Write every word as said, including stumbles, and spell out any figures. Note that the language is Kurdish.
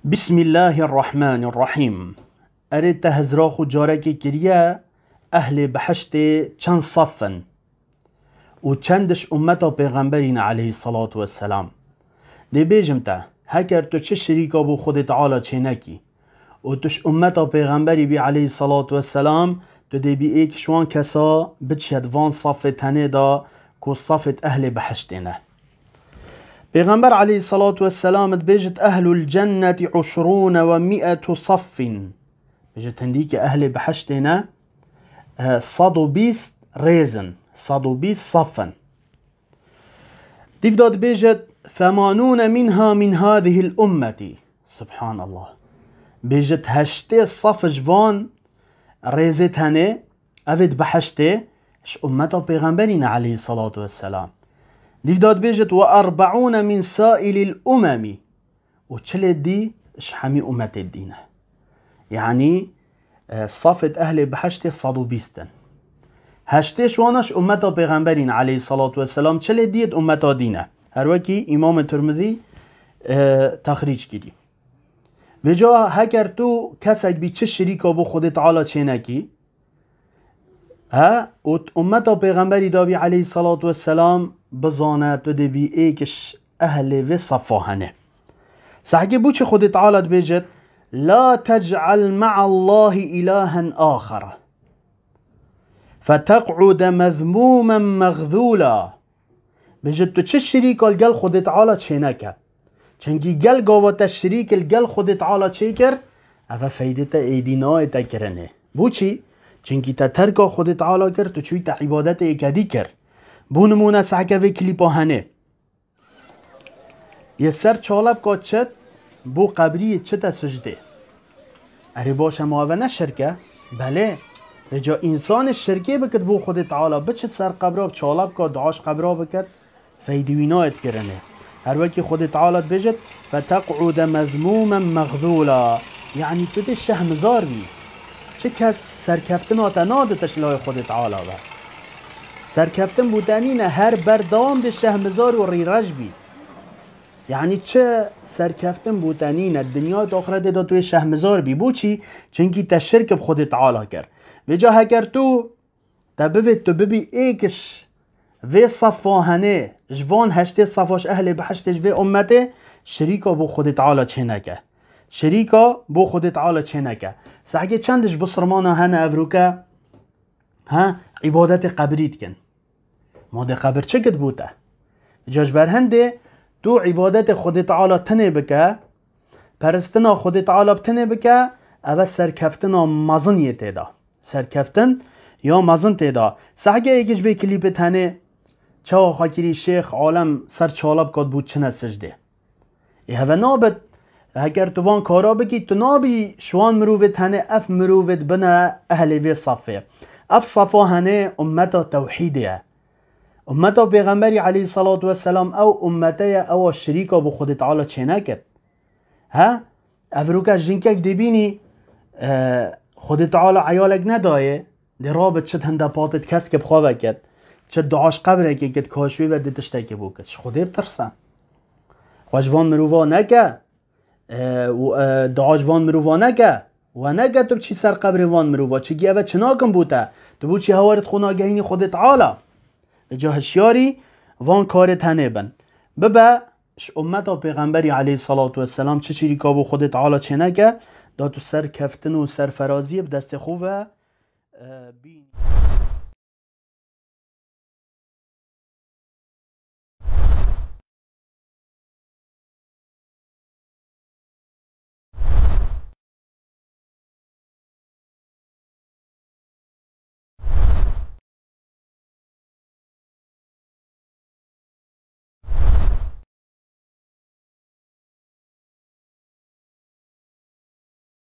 Bismillahirrahmanirrahim. Erê te hizra xwe carekê kiriye, ehlê behiştê çend saf in û çend ji ummeta pêxemberî ne aleyhissalatu vesselam. Dê bêjim te, heker tu çi şirîka bo Xwedê Teala çênekî û tu ji ummeta pêxemberî bî aleyhissalatu vesselam, tu dê bî êk ji wan kesa biçiyet van safê tenê de ku safêt ehlê behiştê ne. Pêxember aleyhissalatu vesselam dibêjit, "Ehlul cenneti uşrûne ve mi'etu saffin." Bêjit hindî ki ehlê behiştê ne, eh, sed û bîst rêz in, sed û bîst saf in. Dîv de dibêjit, "Themanûne minha min hadihil ummeti." Subhanallah. Bêjit heştê saf ji van rêzê tenê, evê di behiştê, ji ummeta pêxemberî ne aleyhissalatu vesselam. Dîv de dibêjit, "Ve erbeûne min sailil umemi." Û çilê dî ji hemî ummetê dî ne. Yanî, e, safêt ehlê behiştê sed û bîst in. Heştê ji wana ji ummeta pêxemberî ne aleyhissalatu vesselam, çilê dî yê di ummeta dî ne. Her wekî Îmamê Tirmizî, e, texrîc kirî. Vêca heker tu kesek bî çi şirîka bo Xwedê Teala çênekî, he, û t-, ummeta pêxemberî dabî aleyhissalatu vesselam bizane tu dê bî êk ji ehlê vê sefa hene. Sehkê bo çi Xwedê Teala dibêjit, "La tec'al me'allahi ilahen axara, feteq'ude mezmûmen mexzûla." Bêjit, tu çi şirîka li gel Xwedê Teala çêneke. Çimkî gel gava te şirîk li gel Xwedê Teala çêkir, eve feydê te êdî nayê te kirinê. Bo çi? Çimkî te terka Xwedê Teala kir, tu çûyî te îbadetê êkedî kir. Bo nimûne sehke vê klîpa henê. Yê ser çalebka çit, bo qebriyê çite sicdê. Erê baş e, ma eve ne şirk e? Belê. Vêca însanê şirkê bikit bo Xwedê Teala, biçit ser qebra, bi çalebka, dua ji qebra bikit, feydî wî nayêt kirinê. Her wekî Xwedê Teala dibêjit, "Feteq'ude mezmûmen mexzûla." Yanî tu dê şehmizar bî. Çi kes serkeftina te nadite ji layê Xwedê Teala ve. Serkeftin bo te nîne, her berdewam dê şehmizar û rîreş bî. Yanî çi serkeftin bo te nîne, dinya û axretê de tu yê şehmizar bî. Bo çi? Çimkî te şirk bi Xwedê Teala kir. Vêca heker tu te bivêt tu bibî êk ji vê sefa henê, ji van heştê sefa ji ehlê behiştê ji vê ummetê, şirîka bo Xwedê Teala çêneke. Şirîka bo Xwedê Teala çêneke. Sehkê çend ji bisirmana hene evroke, ha, îbadetê qebirî dikin. Ma dê qebir çi kit bo te? Ca ji ber hindê tu îbadetê Xwedê Teala tenê bike, peristina Xwedê Teala bi tenê bike, eve serkeftina mezin yê tê de. Serkeftin ya mezin tê de. Sehke yekî ji vê klîpê tenê çawa xwe kirî şêx, alem ser çalebka dibû çine sicdê. Ê heve nabit. Heger tu van kara bikî, tu nabî ji wan mirovê tenê ev mirovê dibine ehlê vê safê. Ev safa henê ummeta tewhîdê ye. Ummeta Pêxemberî aleyhissalatu vesselam ew ummete ye, ewa şirîka bo Xwedê Teala çênekit. He? Evroke jinkek dê bînî, e, Xwedê Teala eyalek nedayê, dê rabit çi hinde patê di keskê bi xwe ve ket, çi dua ji qebrekê ket, ka ji wê ve dê tiştekê bo ket. Ji Xwedê bitirse. Xwe ji van mirova neke, e, û, e, dua ji van mirova neke, we neke tu biçî ser qebrê van mirova, çikî eve çi nakin bo te, tu bo çi hewarê xwe nagehînî Xwedê Teala. Vêca hişyarî van karê tenê bin. Bibe ji ummeta Pêxemberî aleyhissalatu vesselam çi şirîka bo Xwedê Teala çêneke, da tu serkeftin û serferaziyê bi destê xwe ve, e, bînî.